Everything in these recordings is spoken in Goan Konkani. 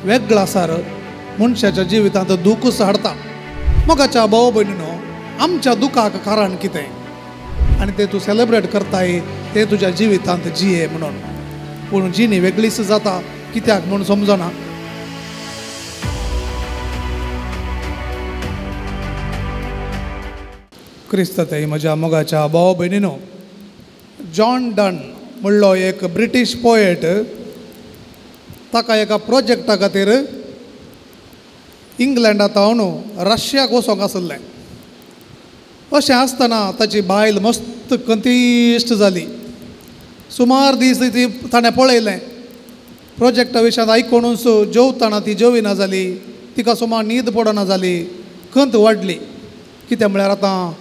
वेगळो आसार मनशाच्या जिवितांत दुखूच हाडता. मोगाच्या भाव भयणीनो, आमच्या दुखाक कारण कितें आनी तें तूं सेलेब्रेट करताय तें तुज्या जिवितांत जिये म्हणून. पूण जिणी वेगळीच जाता कित्याक म्हूण समजना. क्रिस्तांत म्हज्या मोगाच्या भाव भयणीनो, जॉन डन म्हणलो एक ब्रिटीश पोएट, ताका एका प्रोजेक्टा खातीर इंग्लंडांत हांव रशियाक वचोंक आसलें. अशें आसतना ताची बायल मस्त कंतिश्ट जाली. सुमार दीस ती ताणें पळयलें प्रोजेक्टा विशयांत आयकुनूच जेवतना ती जेविना जाली, तिका सुमार न्हीद पडना जाली, खंत वाडली. कितें म्हळ्यार आतां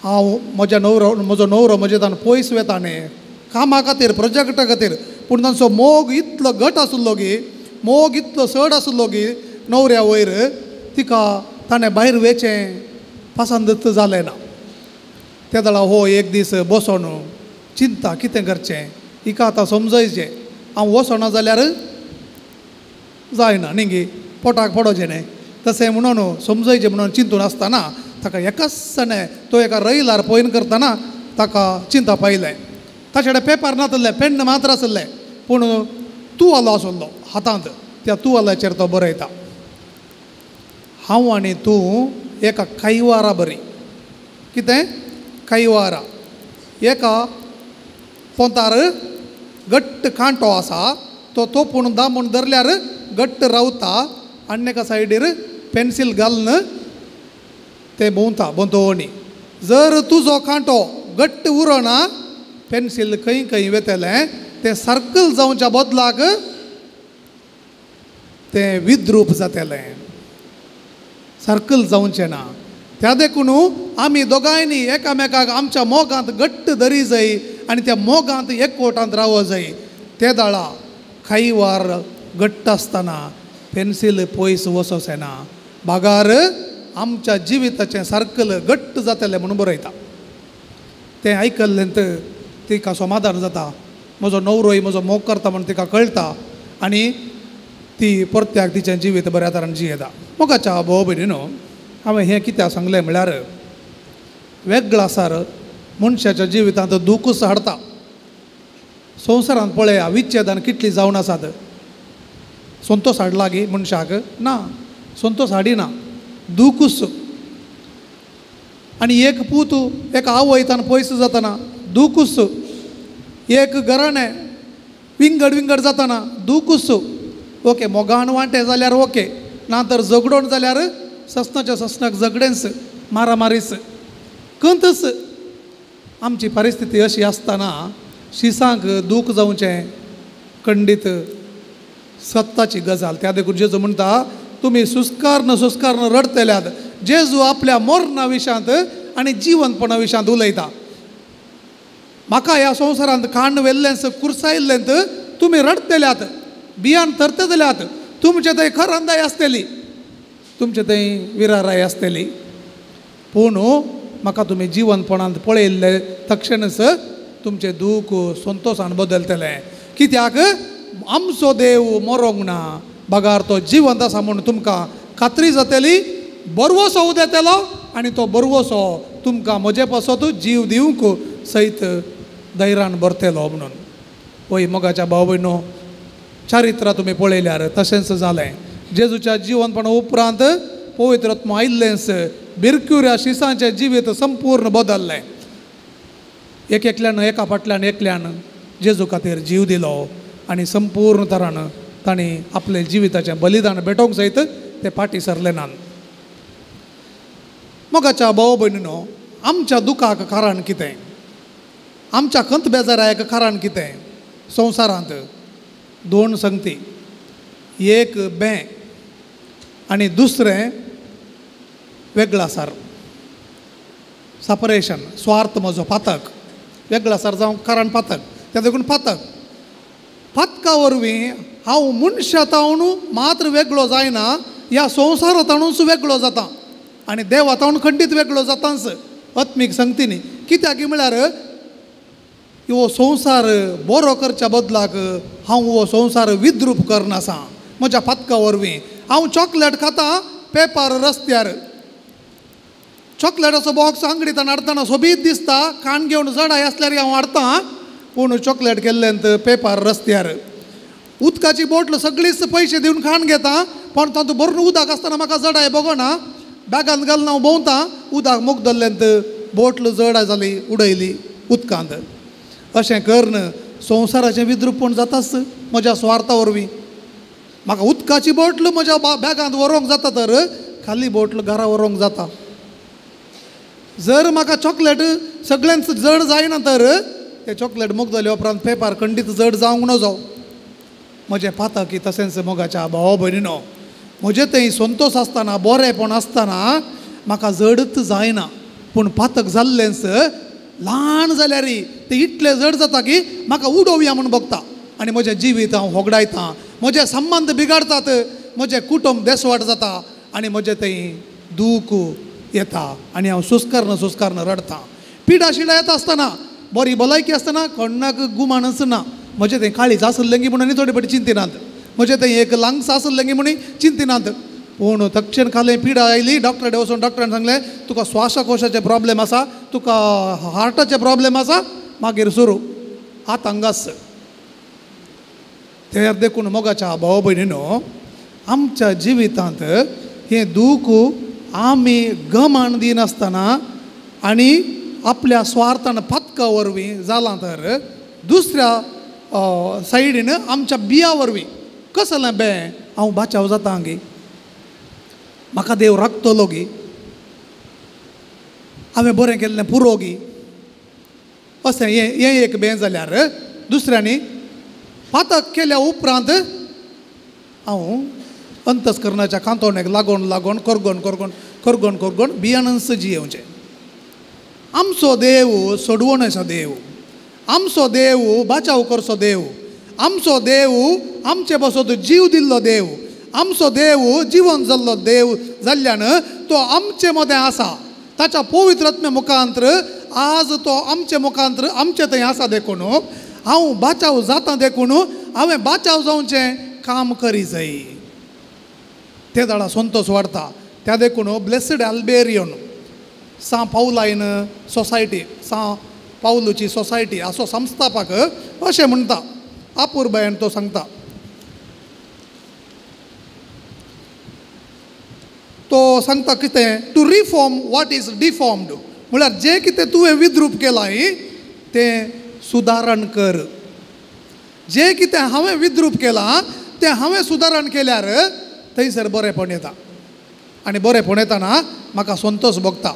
हांव म्हज्या न्हवरो म्हजो न्हवरो म्हजे तान पयस वेता न्ही कामा खातीर प्रोजेक्टा खातीर. पूण तांचो मोग इतलो घट आसलो की, मोग इतलो चड आसलो की न्हवऱ्या वयर तिका ताणें भायर वेचें पसंत जालें ना. ते जाल्यार हो एक दीस बसोन चिंता कितें करचें, हिका आतां समजयचें हांव वचना जाल्यार जायना न्ही गी पोटाक पडोचें न्ही, तशें म्हणून समजयचें म्हणून चिंतून आसतना ताका एकाच तो एका रैलार पयन करतना ताका चिंता पायलें. ताचे कडेन पेपर नासलें, पेन्न मात्र आसलें, पूण तुवालो आसलो हातांत, त्या तुवाल्याचेर तो बरयता, हांव आनी तूं एका कायवारा बरी. कितें कायवारा? एका पोंतार घट्ट कांटो आसा, तो तोपून दामून धरल्यार घट्ट रावता, आनी एका सायडीर पेन्सील घालून तें भोंवता भोंवतणी. जर तुजो कांटो घट्ट उरना पेन्सील खंय खंय वेतलें, तें सर्कल जावच्या बदलाक तें विद्रूप जातलें, सर्कल जावचें ना. त्या देखून आमी दोगांयनी एकामेकाक आमच्या मोगांत घट्ट धरी जाय आनी त्या मोगांत एकवटांत रावो जाय. ते दाळा कांय घट्ट आसतना पेन्सील पयस वचोचें ना, बागार आमच्या जिविताचें सर्कल घट्ट जातलें म्हणून बरयता. तें आयकल्लें तिका समाधान जाता, म्हजो न्हवरोय म्हजो मोग करता म्हूण तिका कळटा आनी ती परत्याक तिचें जिवीत बऱ्या तरान जियेता. मोगाच्या भाव भयणीनो, हांवें हें कित्याक सांगलें म्हळ्यार वेगळो आसार मनशाच्या जिवितांत दुखूच हाडता. संवसारांत पळया विच्छेदान कितलीं जावन आसात, संतोश हाडला गी मनशाक? ना, संतोश हाडिना, दुखूच. आनी एक पूत एका आवयतान पयस जातना दुखूच, एक घराणें विंगड विंगड जातना दुखूच. ओके, मोगान वांटे जाल्यार ओके, ना तर झगडोन जाल्यार ससनाच्या ससनाक झगडेंच, मारामारीच, खंतच. आमची परिस्थिती अशी आसतना शिसांक दूख जावचें खंडीत सत्ताची गजाल. त्या देखून जेजू म्हणटा, तुमी सुस्कारन सुस्कारन रडतल्यात. जेजू आपल्या मरणा विशयांत आनी जिवनपणा विशयांत उलयता. म्हाका ह्या संवसारांत खाण व्हेल्लेंच कुर्सायल्लेंत तुमी रडतल्यात, बियान तरतल्यात, तुमचे थंय खरंदाय आसतली, तुमचे थंय विराराय आसतली, पूण म्हाका तुमी जिवनपणांत पळयल्ले तक्षणच तुमचें दूख संतोशान बदलतलें. कित्याक आमचो देव मरोंक ना, बगार तो जिवंत आसा म्हूण तुमकां खात्री जातली, बरवसो उदेतलो आनी तो बरवसो तुमकां म्हजे पासत जीव दिवंक सयत धैर्यान भरतलो म्हणून. पळय मोगाच्या भाव भयणो, चारित्रा तुमी पळयल्यार तशेंच जालें. जेजूच्या जिवनपणा उपरांत पवित्र आत्मो आयिल्लेंच बिरक्युऱ्या शिसांचें जिवीत संपूर्ण बदल्लें. एक एकल्यान एका फाटल्यान एकल्यान जेजू खातीर जीव दिलो आनी संपूर्ण तरान तांणी आपलें जिविताचें बलिदान भेटोवंक सयत ते फाटीं सरले नात. मोगाच्या भाव भयणीनो, आमच्या दुखाक कारण कितें, आमच्या खंत बेजाराक कारण कितें? संवसारांत दोन संगती, एक बें आनी दुसरें वेगळासार, सेपरेशन, स्वार्थ म्हजो पातक, वेगळासार जावंक कारण पातक. त्या देखून पातक पातका वरवीं हांव मनशा तावन मात्र वेगळो जायना, ह्या संवसारा ताणूच वेगळो जाता आनी देवा तावन खंडीत वेगळो जाताच आत्मीक संगतीनी. कित्याक म्हळ्यार हो संवसार बरो करच्या बदलाक हांव हो संवसार विद्रूप करना आसा. म्हज्या पातका वरवीं. हांव चॉकलेट खाता पेपर रस्त्यार, चॉकलेटाचो बॉक्स आंगडीतान हाडटना सोबीत दिसता, कान घेवन जडाय आसल्यार हांव हाडटा, पूण चॉकलेट केल्ल्यान पेपर रस्त्यार. उदकाची बोटल सगळीच पयशे दिवन खाण घेता, पण तातूंत भरून उदक आसतना म्हाका जडाय बगोना, बॅगान घालून हांव भोंवता, उदक मुगदल्ल्यांत बोटल जड जाली उडयली उदकांत. अशें करून संवसाराचें विद्रुपण जाताच म्हज्या स्वार्था वरवीं. म्हाका उदकाची बोटल म्हज्या बॅगांत व्हरूंक जाता तर खाली बोटल घरा व्हरूंक जाता. जर म्हाका चॉकलेट सगळ्यांच जड जायना तर ते चॉकलेट मुगदले उपरांत पेपर खंडीत जड जावंक नजो. म्हजें पातकी तशेंच मोगाच्या भाव भयणीनो, म्हजें थंय संतोश आसतना बरेंपण आसतना म्हाका जडच जायना, पूण पातक जाल्लेंच ल्हान जाल्यार तें इतलें जड जाता की म्हाका उडोवया म्हूण बगता आनी म्हजें जिवीत हांव होगडायता, म्हजे संबंद बिगाडतात, म्हजें कुटुंब देसवाट जाता आनी म्हजें थंय दूख येता आनी हांव सुस्कारन सुस्कारन रडटा. पिडा शिडा येता आसतना बरी भलायकी आसतना कोणाक गुमानच ना. म्हजें थंय काळीज आसलें की म्हणून थोडे फावटी चिंतिनात, म्हजें थंय एक लंग्स आसलें की म्हणून चिंतिनात, पूण तक्षण खालें पिडा आयली, डॉक्टर कडेन वचून डॉक्टरान सांगलें तुका श्वासकोशाचे प्रॉब्लेम आसा, तुका हार्टाचे प्रॉब्लेम आसा, मागीर सुरू आतंगास. ते देखून मोगाच्या भाव भयणीनो, आमच्या जिवितांत हें दूख आमी गमान दिनासतना आनी आपल्या स्वार्थान पातका वरवीं जालां तर दुसऱ्या सायडीन आमच्या बिया वरवीं कसलें बें हांव बाचाव जाता गी, म्हाका देव राखतलो गी, हांवें बरें केल्लें पुरो गी, अशें हें एक बें जाल्यार दुसऱ्यांनी पातक केल्या उपरांत हांव अंतस्करणाच्या कांतोणेक लागून लागून करगोन करगोन करगोन करगोन बियानंस जियेवचें. आमचो देव सोडवणेचो देव, आमचो देव बाचाव करचो देव, आमचो देव आमचे पासत जीव दिल्लो देव, आमचो देव जिवन जाल्लो देव जाल्ल्यान तो आमचे मदें आसा. ताच्या पवित्र आत्म्या मुखांत्र आज तो आमचे मुखांत्र आमचे थंय आसा. देखून हांव बाचाव जाता, देखून हांवें बाचाव जावचें काम करी जाय. ते दाडा संतोश वाडटा. त्या देखून ब्लेसड अल्बेरियन सां पावलायन सोसायटी, सां पावलूची सोसायटी असो संस्थापक अशें म्हणटा, अपुरबायेन तो सांगता. तो सांगता कितें, to reform what is deformed, म्हळ्यार जें कितें तुवें विद्रूप केलां तें सुदारण कर. जें कितें हांवें विद्रूप केलां तें हांवें सुदारण केल्यार थंयसर बरेंपण येता आनी बरेंपण येताना म्हाका संतोश भोगता.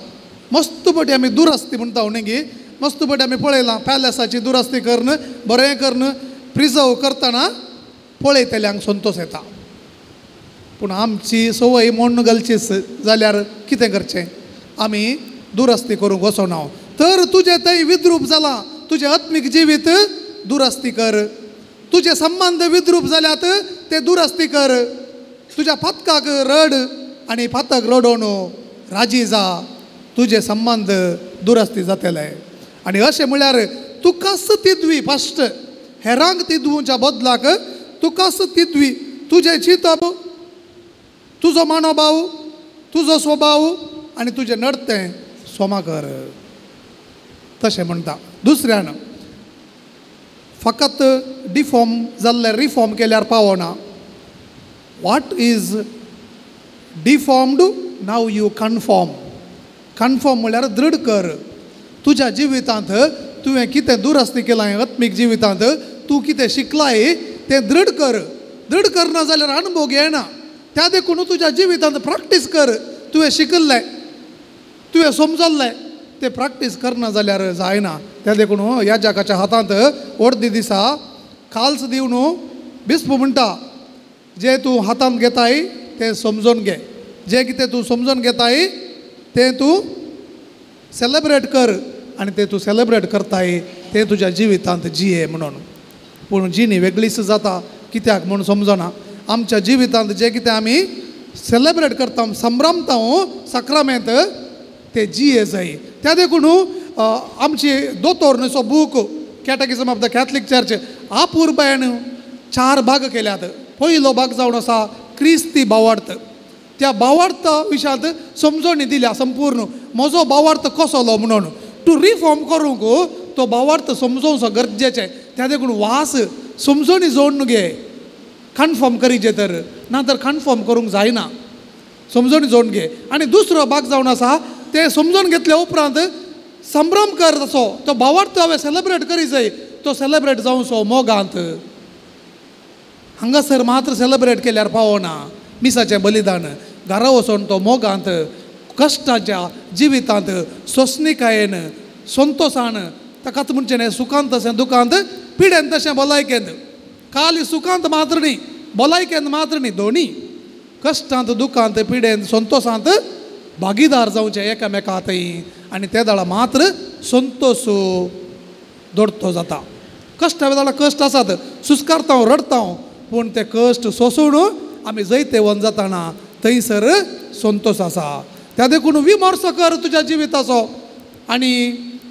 मस्त पटी आमी दुरस्ती म्हणटा न्ही गी, मस्त पटी आमी पळयलां पॅलेसाची दुरस्ती करून बरें करून प्रिजर्व करतना पळयतल्यांक संतोश येता. पूण आमची संवय मोडून घालचीच जाल्यार कितें करचें, आमी दुरस्ती करूंक वचना. तर तुजें थंय विद्रूप जालां, तुजें आत्मीक जिवीत दुरस्ती कर, तुजे संबंद विद्रूप जाल्यात ते दुरस्ती कर, तुज्या पातकाक रड आनी पातक रडोवन राजी जा, तुजे संबंद दुरस्ती जातले. आनी अशें म्हळ्यार तुकाच तिद्वी फस्ट, हेरांक तिद्वच्या बदलाक तुकाच तिद्वी, तुजें चिंतप, तुजो मानोभाव, तुजो स्वभाव आनी तुजें नडतें सोमा कर, तशें म्हणटा. दुसऱ्यान फकत डिफॉर्म जाल्लें रिफॉर्म केल्यार पावना. What is deformed now you conform. Conform म्हळ्यार दृढ कर. तुज्या जिवितांत तुवें कितें दुरस्ती केलां, आत्मीक जिवितांत तूं कितें शिकलाय तें दृढ कर. दृढ करना जाल्यार अणभव येना. त्या देखून तुज्या जिवितांत प्रॅक्टीस कर. तुवें शिकल्लें, तुवें समजल्लें तें प्रॅक्टीस करना जाल्यार जायना. त्या देखून ह्या जगाच्या हातांत अर्दी दिसा काल्स दिवन बिस्प म्हणटा, जें तूं हातांत घेताय तें समजून घे, जें कितें तूं समजून घेताय तें तूं सेलेब्रेट कर आनी तें तूं सेलेब्रेट करताय तें तुज्या जिवितांत जिये म्हणून. पूण जिणी वेगळीच जाता, कित्याक म्हूण समजना. आमच्या जिवितांत जें कितें आमी सेलेब्रेट करता, संभ्रमता साक्रामेंत, ते जिये जाय. त्या देखून आमची दोतोर न्हय book catechism of the Catholic church आपुरबायेन 4 भाग केल्यात. पयलो भाग जावन आसा क्रिस्ती भावार्थ. त्या भावार्थ विशयांत समजणी दिल्या संपूर्ण म्हजो भावार्थ कसलो म्हणून. तूं रिफॉर्म करूंक तो भावार्थ समजोवचो गरजेचें. त्या देखून वास समजणी जोडून घे, कन्फर्म करीचे तर ना तर कन्फर्म करूंक जायना, समजणी जोडून घे. आनी दुसरो भाग जावन आसा ते समजून घेतल्या उपरांत संभ्रम कर तसो तो भावार्थ हांवें सेलेब्रेट करी जाय, तो सेलेब्रेट जावचो मोगांत. हांगासर मात्र सेलेब्रेट केल्यार पावना मिसाचें बलिदान, घरा वचून तो मोगांत कश्टाच्या जिवितांत सोंसणिकायेन संतोसान ताकाच म्हणचें न्ही सुखांत तशें दुखांत पिडेन तशें भलायकेंत, खाली सुखांत मात्र न्ही भलायकेंत मात्र न्ही, दोनी कश्टांत दुखांत पिडेन संतोसांत भागीदार जावचें एकामेका थंय. आनी ते दाळा मात्र संतोस दोडतो जाता. कश्टा वेळार कश्ट आसात, सुस्कारता रडता, पूण ते कश्ट सोंसून आमी जैतेवन जाताना थंयसर संतोस आसा. त्या देखून विमर्सो कर तुज्या जिविताचो आनी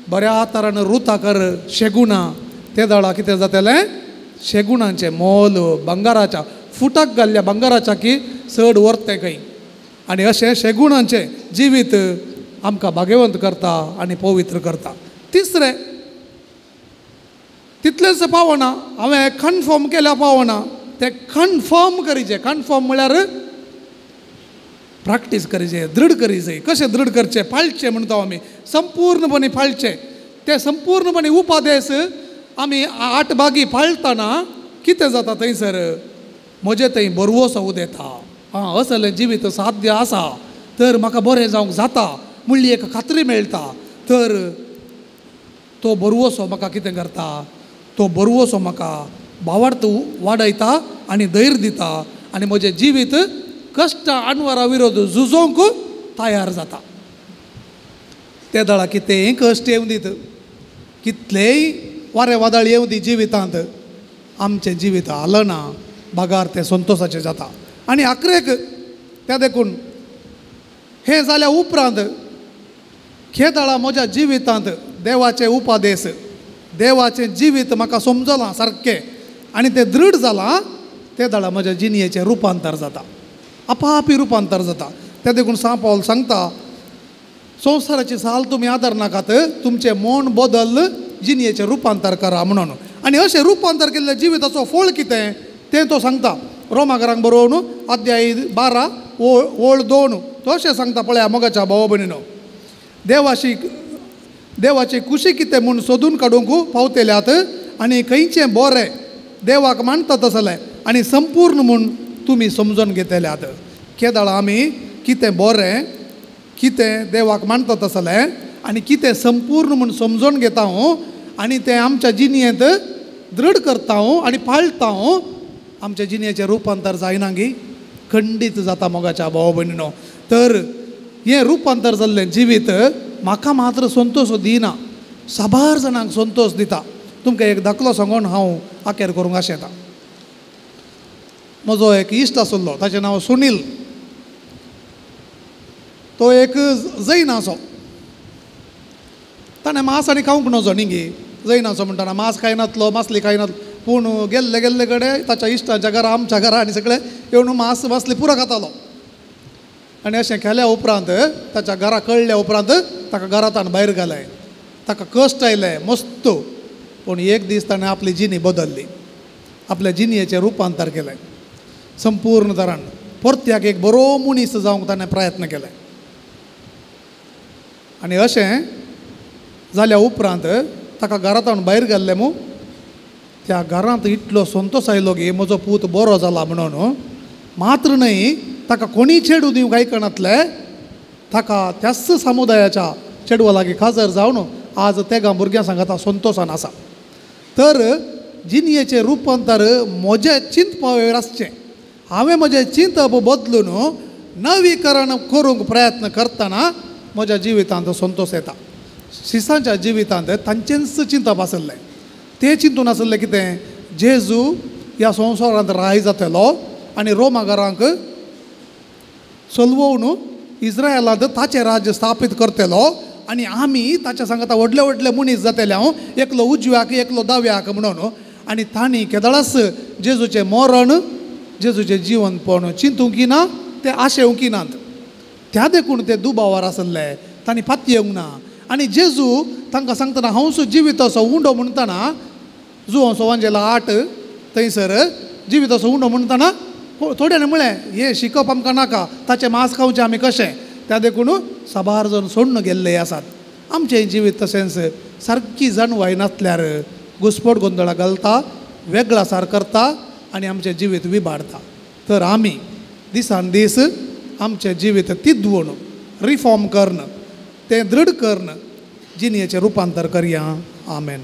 बऱ्या तरान रुता कर शेगुणां. ते दाळा कितें जातलें, शेगुणांचें मोल भांगराच्या फुटाक घाल्ल्या भांगराच्या की चड व्हरतें खंय. आनी अशें शेगुणांचें जिवीत आमकां भाग्यवंत करता आनी पवित्र करता. तिसरें, तितलेंच पावना हांवें कन्फर्म केल्या पावना, तें कन्फर्म करीचें. कन्फर्म म्हळ्यार प्रॅक्टीस करीचे, दृढ करीचे. कशें दृढ करचें, पाळचें म्हणटा आमी, संपूर्णपणे पाळचें. ते संपूर्णपणे उपादेश आमी आठ भागी पाळटना कितें जाता थंयसर म्हजें थंय बरवसो उदेता, आं असलें जिवीत साध्य आसा तर म्हाका बरें जावंक जाता म्हणली एक खात्री मेळटा. तर तो बरवसो म्हाका कितें करता, तो बरवसो म्हाका भावार्थ वाडयता आनी धैर्य दिता आनी म्हजें जिवीत कश्ट अणवरा विरोध झुजोवंक तयार जाता. ते दळा कितेंय कश्ट येवं दीत, कितलेय वारें वादळ येवं दी जिवितांत, आमचें जिवीत हालना, बागार तें संतोसाचें जाता. आनी आखरेक त्या देखून हें जाल्या उपरांत खेदळा म्हज्या जिवितांत देवाचे उपादेश, देवाचें जिवीत म्हाका समजलां सारकें आनी तें दृढ जालां, ते दळा म्हज्या जिणयेचें रुपांतर जाता, आपापी रुपांतर जाता. त्या देखून सांव पावल सांगता, संवसाराची साल तुमी आदार नाकात, तुमचें मन बदल जिणयेचें रुपांतर करा म्हणून. आनी अशें रुपांतर केल्ल्या जिविताचो फळ कितें तें तो सांगता. रोमाकरांक बरोवन अध्याय 12 ओळ 2 तो अशें सांगता, पळया मोगाच्या भाव भयणीनो, देवाची खुशी कितें म्हूण सोदून काडूंक पावतल्यात आनी खंयचें बरें देवाक मानता तसलें आनी संपूर्ण म्हूण तुमी समजून घेतल्यात. केदळा आमी कितें बरें, कितें देवाक मानता तसलें आनी कितें संपूर्ण म्हूण समजून घेता आनी तें आमच्या जिणयेंत दृढ करता आनी पाळटा, आमच्या जिणयेचें रुपांतर जायना गी, खंडीत जाता मोगाच्या भाव भयणीनो. तर हें रुपांतर जाल्लें जिवीत म्हाका मात्र संतोश दिना, साबार जाणांक संतोश दिता. तुमकां एक दाखलो सांगून हांव आखेर करूंक आशेता. म्हजो एक इश्ट आशिल्लो, ताचें नांव सुनील. तो एक जैनाचो, ताणें मांस आनी खावंक नजो न्ही गे, जैनाचो म्हणटाना मांस खायनातलो, मासली खायनातलो, पूण गेल्ले गेल्ले कडेन ताच्या इश्टांच्या घरा, आमच्या घरा आनी सगळे येवन मांस मासली पुरो खातालो. आनी अशें केल्या उपरांत ताच्या घरा कळ्ळ्या उपरांत ताका घरांत भायर घालें, ताका कश्ट आयले मस्त. पूण एक दीस ताणें आपली जिणी बदल्ली, आपल्या जिणयेचें रुपांतर केलें संपूर्ण तरान. परत्याक एक बरो मनीस जावंक ताणें प्रयत्न केले. आनी अशें जाल्या उपरांत ताका घरांत भायर घाल्लें मू, त्या घरांत इतलो संतोश आयलो की म्हजो पूत बरो जाला म्हणून. मात्र न्हय, ताका कोणी चेडूं दिवंक आयकनातलें, ताका त्याच समुदायाच्या चेडवा लागीं खाजर जावन आज तेगां भुरग्यां सांगता संतोशान आसा. तर जिणयेचें रुपांतर म्हजें चिंतपा वयर आसचें. हांवें म्हजें चिंतप बदलून नवीकरण करूंक प्रयत्न करतना म्हज्या जिवितांत संतोश येता. शिसांच्या जिवितांत तांचेंच चिंतप आसलें, तें चिंतून आसलें कितें, जेजू ह्या संवसारांत राय जातलो आनी रोमागारांक चलवोवन इस्रायलांत ताचें राज्य स्थापीत करतलो आनी आमी ताच्या सांगता व्हडले व्हडले मनीस जातले, हांव एकलो उजव्याक एकलो दाव्याक म्हणून. आनी तांणी केदळाच जेजूचें मरण जेजूचें जिवनपण चिंतूंक ना, ते आशेवंक नात. त्या देखून ते दुबावार आसले, तांणी पातयेवंक ना. आनी जेजू तांकां सांगतना हांव जिवीत असो उंडो म्हणटना जुवांव वांजेला 8 थंयसर जिवीत असो उंडो म्हणटना थोड्यांनी म्हळें हें शिकप आमकां नाका, ताचें मांस खावचें आमी कशें. त्या देखून साबार जण सोडून गेल्ले आसात. आमचें जिवीत तशेंच सारकी जाणवाय नासल्यार घुसपट गोंदळा घालता, वेगळासार करता आनी आमचें जिवीत विबाडता. तर आमी दिसान दीस आमचें जिवीत तिद्वून रिफॉर्म करून तें दृढ करून जिणेचें रुपांतर करया. आमेन.